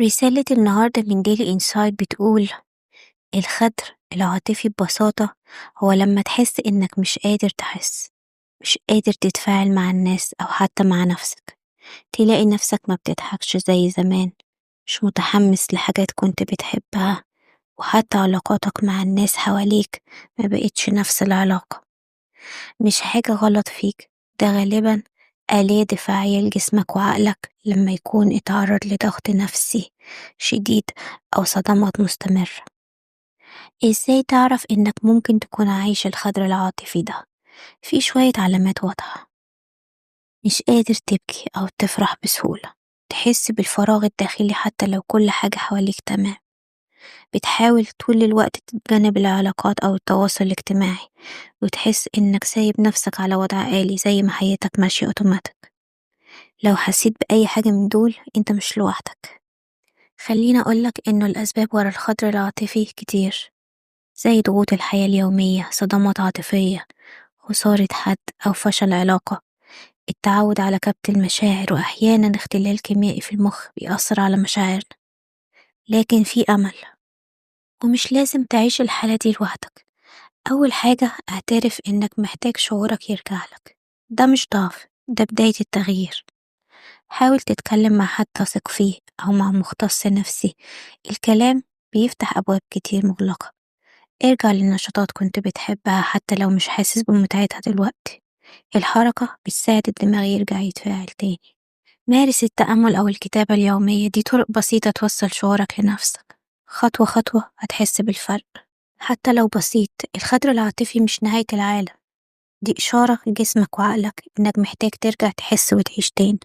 رسالة النهاردة من Daily Insight بتقول: الخدر العاطفي ببساطة هو لما تحس إنك مش قادر تحس، مش قادر تتفاعل مع الناس أو حتى مع نفسك، تلاقي نفسك ما بتضحكش زي زمان، مش متحمس لحاجات كنت بتحبها، وحتى علاقاتك مع الناس حواليك ما بقتش نفس العلاقة. مش حاجة غلط فيك، ده غالبا آلية دفاعية لجسمك وعقلك لما يكون اتعرض لضغط نفسي شديد أو صدمات مستمرة. إزاي تعرف إنك ممكن تكون عايش الخدر العاطفي ده؟ في شوية علامات واضحة: مش قادر تبكي أو تفرح بسهولة، تحس بالفراغ الداخلي حتى لو كل حاجة حواليك تمام، بتحاول طول الوقت تتجنب العلاقات أو التواصل الاجتماعي، وتحس إنك سايب نفسك على وضع آلي زي ما حياتك ماشية أوتوماتيك. لو حسيت بأي حاجة من دول أنت مش لوحدك. خليني أقولك إنه الأسباب ورا الخدر العاطفي كتير، زي ضغوط الحياة اليومية، صدمات عاطفية، خسارة حد أو فشل علاقة، التعود على كبت المشاعر، وأحيانا اختلال كيميائي في المخ بيأثر على مشاعرنا. لكن في أمل، ومش لازم تعيش الحالة دي لوحدك. أول حاجة، اعترف إنك محتاج شعورك يرجعلك، ده مش ضعف، ده بداية التغيير. حاول تتكلم مع حد تثق فيه أو مع مختص نفسي، الكلام بيفتح أبواب كتير مغلقة. ارجع لنشاطات كنت بتحبها حتى لو مش حاسس بمتعتها دلوقتي، الحركة بتساعد الدماغ يرجع يتفاعل تاني. مارس التأمل أو الكتابة اليومية، دي طرق بسيطة توصل شعورك لنفسك. خطوة خطوة هتحس بالفرق حتى لو بسيط. الخدر العاطفي مش نهاية العالم، دي إشارة لجسمك وعقلك إنك محتاج ترجع تحس وتعيش تاني.